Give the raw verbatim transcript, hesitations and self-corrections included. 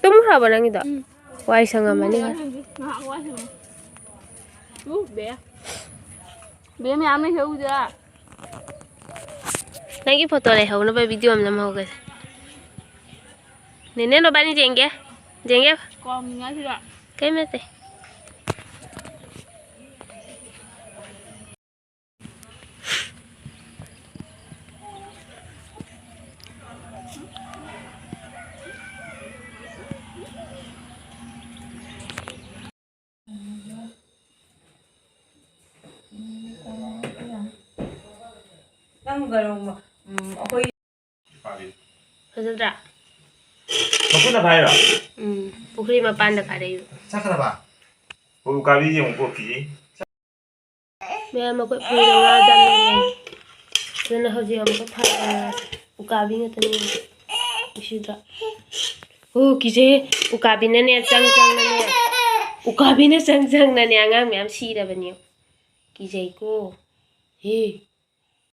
ꯇꯨꯝꯈ꯭ꯔꯕ ꯅꯪꯒꯤꯗꯣ? ꯎꯝ꯫ ꯋꯥꯏ ꯁꯪꯉꯝꯃꯅꯤ꯫ ꯉꯥꯏꯍꯥꯛ ꯋꯥꯏ ꯁꯪꯉꯝ꯫ ꯎ, ꯕꯦ꯫ ꯕꯦ ꯃꯌꯥꯝ ꯂꯩꯍꯧꯗ꯫ ꯅꯪꯒꯤ ꯐꯣꯇꯣ ꯂꯩꯍꯧꯅꯕ ꯚꯤꯗꯤꯑꯣ ꯑꯃ ꯅꯝꯍꯧꯒꯦ꯫ ꯅꯦꯅꯦ ꯅꯕꯥꯅꯤ ꯌꯦꯡꯒꯦ꯫ ꯌꯦꯡꯒꯦ꯫ ꯀꯣꯝꯃꯤꯉꯥꯏꯁꯤꯗ꯫ ꯀꯩꯝ ꯅꯠꯇꯦ꯫ ꯅꯪ ꯀꯩꯅꯣ, ꯎꯝ, ꯑꯩꯈꯣꯏ ꯐꯖꯗ꯭ꯔꯥ? ꯃꯈꯨꯠꯅ ꯐꯥꯏꯔꯣ? ꯎꯝ, ꯄꯨꯈ꯭ꯔꯤ ꯃꯄꯥꯟꯗ ꯐꯥꯔꯛꯏꯕ꯫ ꯆꯠꯈ꯭ꯔꯕ? ꯍꯣꯏ, ꯎꯀꯥꯕꯤ ꯌꯦꯡꯉꯨꯀꯣ, ꯀꯤꯖꯩ꯫ ꯃꯌꯥꯝ ꯑꯩꯈꯣꯏ ꯄꯨꯈ꯭ꯔꯤꯗ ꯉꯥ ꯌꯥꯝ ꯂꯩ꯫ ꯑꯗꯨꯅ ꯍꯧꯖꯤꯛ ꯑꯃꯨꯛꯀ ꯐꯥꯔꯛꯑꯦ ꯉꯥꯁꯦ꯫ ꯎꯀꯥꯕꯤ ꯉꯥꯛꯇꯅꯤ꯫ ꯎꯁꯤꯗ꯭ꯔꯥ? ꯑꯣ, ꯀꯤꯖꯩ꯫ ꯎꯀꯥꯕꯤꯅꯅꯦ, ꯆꯪ ꯆꯪꯅꯅꯦ꯫ ꯎꯀꯥꯕꯤꯅ ꯆꯪ ꯆꯪꯅꯅꯦ, ꯑꯉꯥꯡ ꯃꯌꯥꯝ ꯁꯤꯔꯕꯅꯤ꯫ ꯀꯤꯖꯩꯀꯣ꯫ ꯍꯦ꯫